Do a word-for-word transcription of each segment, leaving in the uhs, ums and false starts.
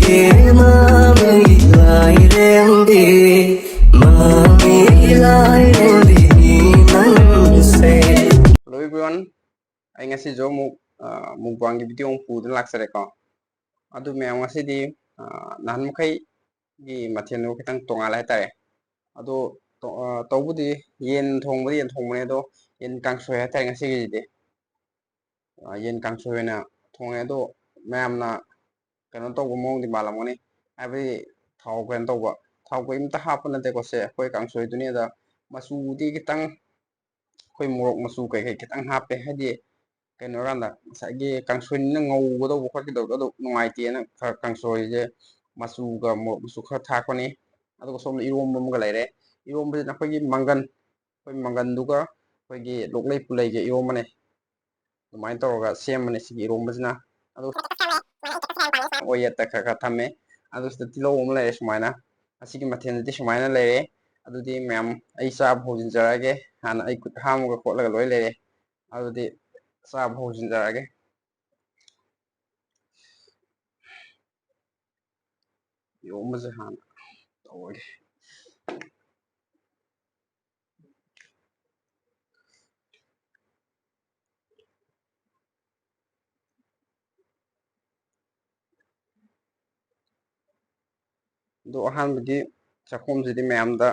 ꯃꯃꯤ ꯂꯥꯏꯔꯦꯝꯕꯤ, ꯃꯃꯤ ꯂꯥꯏꯔꯦꯝꯕꯤ ꯅꯪꯁꯦ꯫ Hello everyone, ꯑꯩ ꯉꯁꯤꯁꯨ ꯑꯃꯨꯛ ꯃꯨꯛꯕꯥꯡꯒꯤ ꯚꯤꯗꯤꯑꯣ ꯑꯃꯨꯛ ꯄꯨꯗꯨꯅ ꯂꯥꯛꯆꯔꯦꯀꯣ꯫ ꯑꯗꯨ ꯃꯌꯥꯝ, ꯉꯁꯤꯗꯤ ꯅꯍꯥꯟ ꯃꯈꯩꯒꯤ ꯃꯊꯦꯜꯗꯨ ꯈꯤꯇꯪ ꯇꯣꯉꯥꯜꯂꯦ ꯍꯥꯏꯇꯥꯔꯦ꯫ ꯑꯗꯣ ꯇꯧꯕꯨꯗꯤ ꯌꯦꯟ ꯊꯣꯡꯕꯗꯤ ꯌꯦꯟ ꯊꯣꯡꯕꯅꯦ, ꯑꯗꯣ ꯌꯦꯟ ꯀꯥꯡꯁꯣꯏ ꯍꯥꯏꯇꯥꯔꯦ ꯉꯁꯤꯒꯤꯁꯤꯗꯤ꯫ ꯌꯦꯟ ꯀꯥꯡꯁꯣꯏ ꯑꯣꯏꯅ ꯊꯣꯡꯉꯦ꯫ ꯑꯗꯣ ꯃꯌꯥꯝꯅ ꯀꯩꯅꯣ ꯇꯧꯕ ꯃꯑꯣꯡꯗꯤ ꯃꯥꯜꯂꯝꯒꯅꯤ, ꯍꯥꯏꯕꯗꯤ ꯊꯥꯎ ꯀꯩꯅꯣ ꯇꯧꯕ, ꯊꯥꯎ ꯀꯩꯝꯇ ꯍꯥꯞꯄ ꯅꯠꯇꯦꯀꯣ꯫ ꯁꯦ, ꯑꯩꯈꯣꯏ ꯀꯥꯡꯁꯣꯏꯗꯨꯅꯤ꯫ ꯑꯗ ꯃꯆꯨꯗꯤ ꯈꯤꯇꯪ, ꯑꯩꯈꯣꯏ ꯃꯣꯔꯣꯛ ꯃꯆꯨ ꯀꯩꯀꯩ ꯈꯤꯇꯪ ꯍꯥꯞꯄꯦ, ꯍꯥꯏꯗꯤ ꯀꯩꯅꯣ ꯀꯥꯟꯗ ꯉꯁꯥꯏꯒꯤ ꯀꯥꯡꯁꯣꯏꯅꯤꯅ ꯉꯧꯒꯗꯧꯕ ꯈꯣꯠꯀꯗꯧꯕꯗꯣ ꯑꯗꯨ ꯅꯨꯡꯉꯥꯏꯇꯦꯅ ꯈꯔ ꯀꯥꯡꯁꯣꯏꯁꯦ ꯃꯆꯨꯒ ꯃꯣꯔꯣꯛ ꯃꯆꯨ ꯈꯔ ꯊꯥꯛꯄꯅꯤ꯫ ꯑꯗꯨꯒ ꯁꯣꯝꯗ ꯏꯔꯣꯝꯕ ꯑꯃꯒ ꯂꯩꯔꯦ꯫ ꯏꯔꯣꯝꯕꯁꯤꯅ ꯑꯩꯈꯣꯏꯒꯤ ꯃꯪꯒꯟ, ꯑꯩꯈꯣꯏ ꯃꯪꯒꯟꯗꯨꯒ ꯑꯩꯈꯣꯏꯒꯤ ꯂꯣꯛꯂꯩ ꯄꯨꯂꯩꯒ ꯏꯔꯣꯝꯕꯅꯦ꯫ ꯑꯗꯨꯃꯥꯏꯅ ꯇꯧꯔꯒ ꯁꯦꯝꯕꯅꯦ ꯁꯤꯒꯤ ꯏꯔꯣꯝꯕꯁꯤꯅ꯫ ꯑꯗꯨ ꯑꯣꯏꯌꯦꯠꯇ ꯈꯔ ꯈꯔ ꯊꯝꯃꯦ꯫ ꯑꯗꯨ ꯁꯤꯗ ꯇꯤꯜꯍꯧ ꯑꯃ ꯂꯩꯔꯦ ꯁꯨꯃꯥꯏꯅ꯫ ꯑꯁꯤꯒꯤ ꯃꯊꯦꯜꯁꯤꯗꯤ ꯁꯨꯃꯥꯏꯅ ꯂꯩꯔꯦ꯫ ꯑꯗꯨꯗꯤ ꯃꯌꯥꯝ, ꯑꯩ ꯆꯥꯕ ꯍꯧꯖꯤꯟꯖꯔꯛꯑꯒꯦ꯫ ꯍꯥꯟꯅ ꯑꯩ ꯈꯨꯠ ꯍꯥꯝꯃꯒ ꯈꯣꯠꯂꯒ ꯂꯣꯏ ꯂꯩꯔꯦ꯫ ꯑꯗꯨꯗꯤ ꯆꯥꯕ ꯍꯧꯖꯤꯟꯖꯔꯛꯑꯒꯦ꯫ ꯏꯔꯣꯝꯕꯁꯦ ꯍꯥꯟꯅ ꯇꯧꯔꯒꯦ꯫ ꯑꯗꯣ ꯑꯍꯥꯟꯕꯒꯤ ꯆꯥꯛꯈꯣꯝꯁꯤꯗꯤ ꯃꯌꯥꯝꯗ,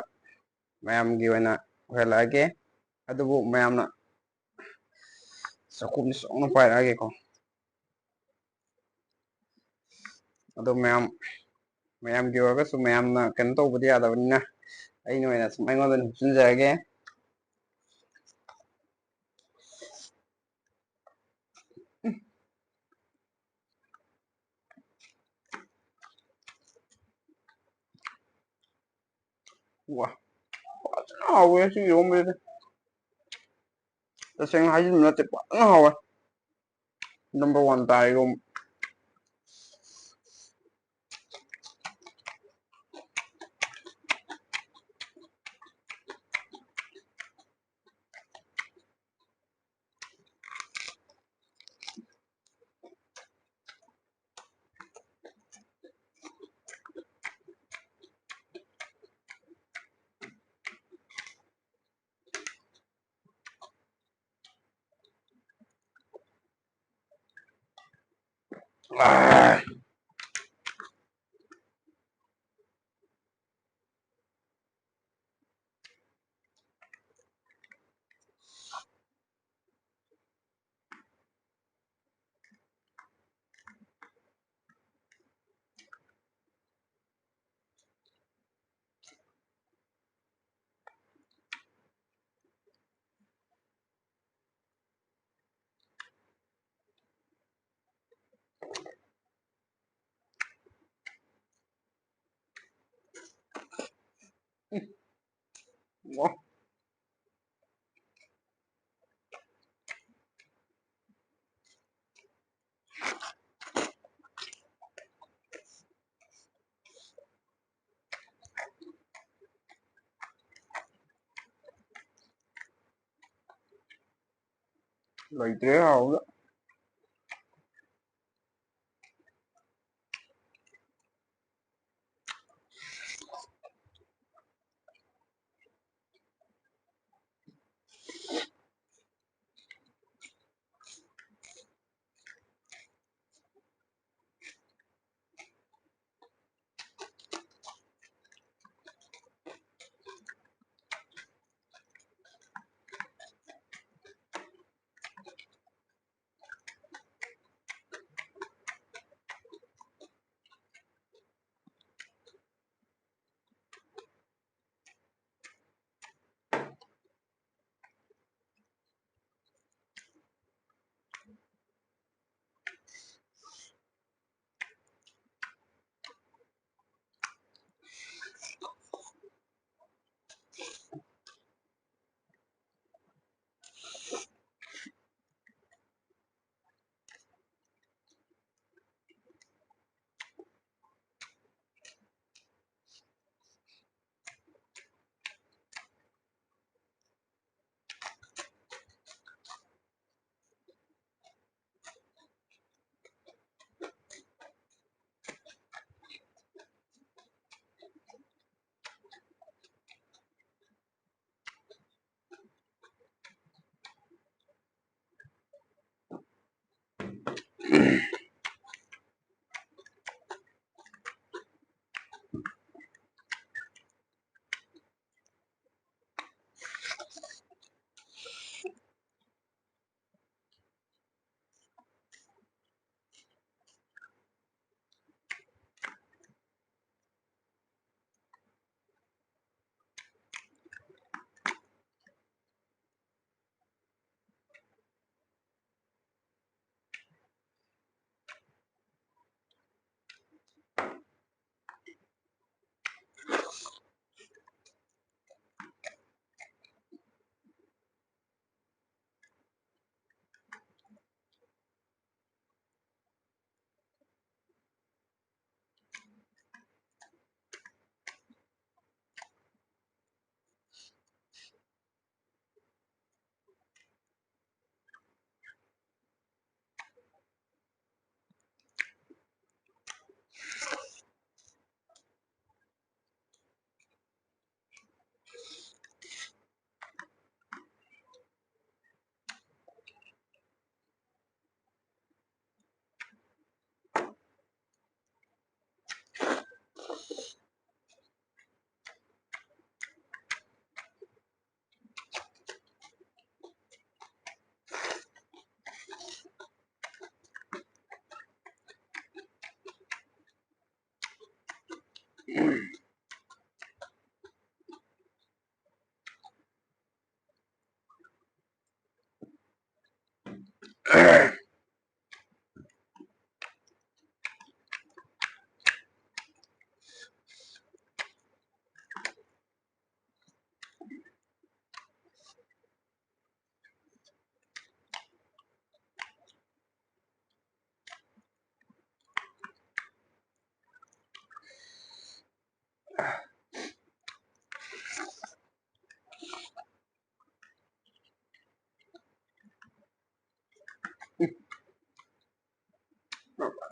ꯃꯌꯥꯝꯒꯤ ꯑꯣꯏꯅ ꯑꯣꯏꯍꯜꯂꯛꯑꯒꯦ꯫ ꯑꯗꯨꯕꯨ ꯃꯌꯥꯝꯅ ꯆꯥꯛꯈꯣꯝꯁꯤ ꯆꯥꯎꯅ ꯄꯥꯏꯔꯛꯑꯒꯦꯀꯣ꯫ ꯑꯗꯣ ꯃꯌꯥꯝ, ꯃꯌꯥꯝꯒꯤ ꯑꯣꯏꯔꯒꯁꯨ ꯃꯌꯥꯝꯅ ꯀꯩꯅꯣ ꯇꯧꯕꯗꯤ ꯌꯥꯗꯕꯅꯤꯅ ꯑꯩꯅ ꯑꯣꯏꯅ ꯁꯨꯝ ꯑꯩꯉꯣꯟꯗ ꯑꯣꯏꯅ ꯍꯨꯞꯆꯤꯟꯖꯔꯒꯦ꯫ ꯋꯥ, ꯐꯖꯅ ꯍꯥꯎꯋꯦ ꯁꯤ ꯏꯔꯣꯝꯕꯁꯤꯗꯤ꯫ ꯇꯁꯦꯡꯅ ꯍꯥꯏꯖꯤꯟꯕ ꯅꯠꯇꯦ, ꯐꯖꯅ ꯍꯥꯎꯋꯦ꯫ Number one ꯇꯥꯔꯦ ꯏꯔꯣꯝꯕ꯫ ꯑꯥ꯫ ꯋꯥ꯫ ꯂꯩꯇ꯭ꯔꯦ ꯍꯥꯎꯕꯗ꯫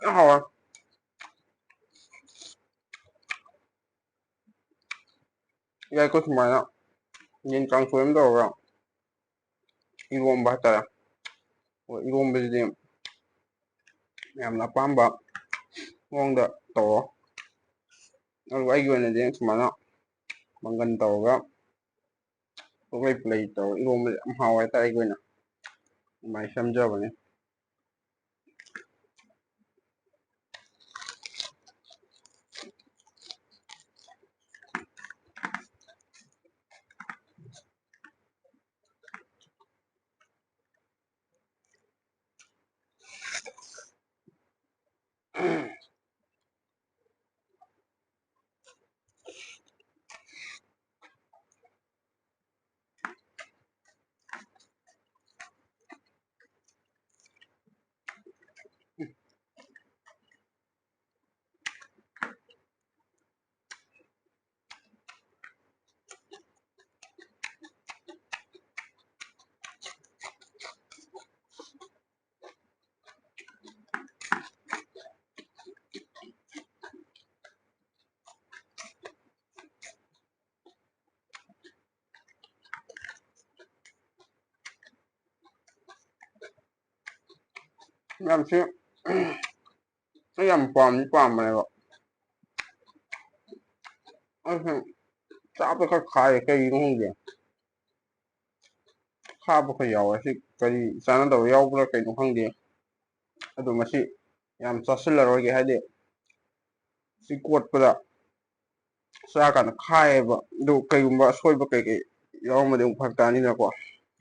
ꯌꯥꯝ ꯍꯥꯎꯋꯦ꯫ ꯌꯥꯏꯀꯣ ꯁꯨꯃꯥꯏꯅ ꯌꯦꯟ ꯀꯥꯡꯁꯣꯏ ꯑꯃ ꯇꯧꯔꯒ ꯏꯔꯣꯝꯕ ꯍꯥꯏꯇꯥꯔꯦ꯫ ꯍꯣꯏ, ꯏꯔꯣꯝꯕꯁꯤꯗꯤ ꯌꯥꯝꯅ ꯑꯄꯥꯝꯕ ꯃꯑꯣꯡꯗ ꯇꯧꯔꯣ꯫ ꯑꯗꯨꯒ ꯑꯩꯒꯤ ꯑꯣꯏꯅꯗꯤ ꯁꯨꯃꯥꯏꯅ ꯃꯪꯒꯟ ꯇꯧꯔꯒ ꯄꯨꯂꯩ ꯄꯨꯂꯩ ꯇꯧꯔꯒ ꯏꯔꯣꯝꯕꯁꯦ ꯌꯥꯝ ꯍꯥꯎꯋꯦ ꯍꯥꯏꯇꯥꯔꯦ꯫ ꯑꯩꯒꯤ ꯑꯣꯏꯅ ꯑꯗꯨꯃꯥꯏꯅ ꯁꯦꯝꯖꯕꯅꯦ꯫ ꯃꯌꯥꯝꯁꯤ ꯑꯩ ꯌꯥꯝ ꯄꯥꯝꯗꯤ ꯄꯥꯝꯕꯅꯦꯕ꯫ ꯑꯩꯁꯨ ꯆꯥꯕ ꯈꯔ ꯈꯥꯏꯌꯦ, ꯀꯩꯒꯤꯅꯣ ꯈꯪꯗꯦ꯫ ꯈꯥꯕ ꯈꯔ ꯌꯥꯎꯋꯦ꯫ ꯁꯤ ꯀꯔꯤ ꯆꯥꯟꯅꯗꯕ ꯌꯥꯎꯕ꯭ꯔꯥ ꯀꯩꯅꯣ ꯈꯪꯗꯦ꯫ ꯑꯗꯣ ꯃꯁꯤ ꯌꯥꯝ ꯆꯥꯁꯤꯜꯂꯔꯣꯏꯒꯦ, ꯍꯥꯏꯗꯤ ꯁꯤ ꯀꯣꯠꯄꯗ ꯆꯥꯔꯀꯥꯟꯗ ꯈꯥꯏꯌꯦꯕ꯫ ꯑꯗꯨ ꯀꯩꯒꯨꯝꯕ ꯑꯁꯣꯏꯕ ꯀꯩꯀꯩ ꯌꯥꯎꯔꯝꯃꯗꯤ ꯑꯃꯨꯛ ꯐꯔꯛ ꯇꯥꯅꯤꯗꯅꯀꯣ꯫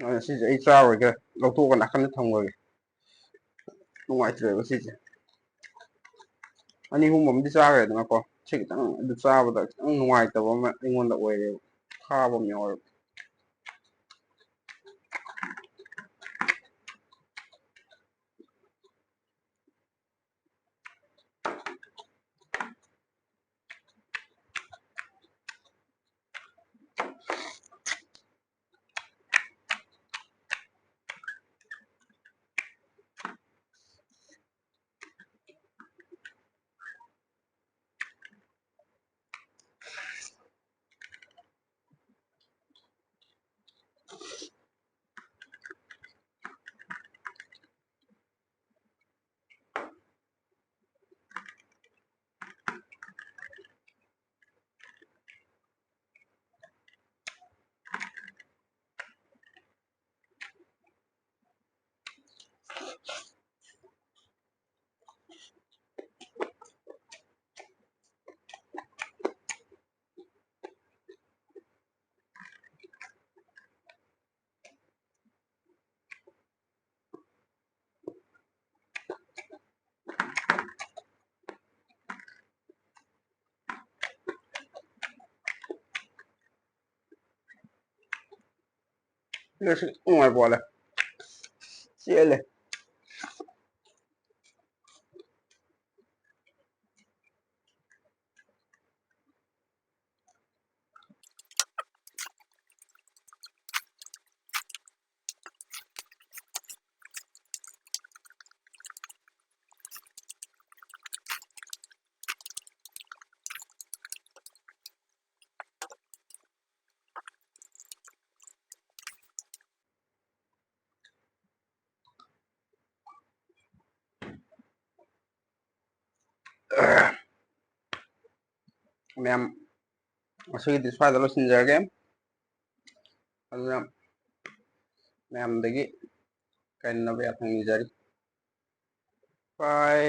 ꯑꯗꯨꯅ ꯁꯤꯁꯦ ꯑꯩ ꯆꯥꯔꯣꯏꯒꯦ, ꯂꯧꯊꯣꯛꯑꯒ ꯅꯥꯀꯟꯗ ꯊꯝꯈ꯭ꯔꯒꯦ꯫ ꯅꯨꯡꯉꯥꯏꯇ꯭ꯔꯦꯕ ꯁꯤꯁꯦ꯫ ꯑꯅꯤ ꯑꯍꯨꯝ ꯑꯃꯗꯤ ꯆꯥꯈ꯭ꯔꯦꯗꯅꯀꯣ꯫ ꯁꯤ ꯈꯤꯇꯪ ꯑꯗꯨ ꯆꯥꯕꯗ ꯈꯤꯇꯪ ꯅꯨꯡꯉꯥꯏꯇꯕ ꯑꯃ ꯑꯩꯉꯣꯟꯗ ꯑꯣꯏꯔꯦꯕ꯫ ꯈꯥꯕ ꯑꯃ ꯌꯥꯎꯔꯦꯕ꯫ ꯉꯁꯤ ꯅꯨꯡꯉꯥꯏꯕ ꯋꯥꯠꯂꯦ꯫ ꯆꯦꯜꯂꯦ꯫ ꯃꯌꯥꯝ, ꯉꯁꯤꯒꯤꯗꯤ ꯁ꯭ꯋꯥꯏꯗ ꯂꯣꯏꯁꯤꯟꯖꯔꯒꯦ꯫ ꯑꯗꯨꯅ ꯃꯌꯥꯝꯗꯒꯤ ꯀꯥꯏꯅꯅꯕ ꯌꯥꯊꯪ ꯅꯤꯖꯔꯤ꯫ ꯕꯥꯏ꯫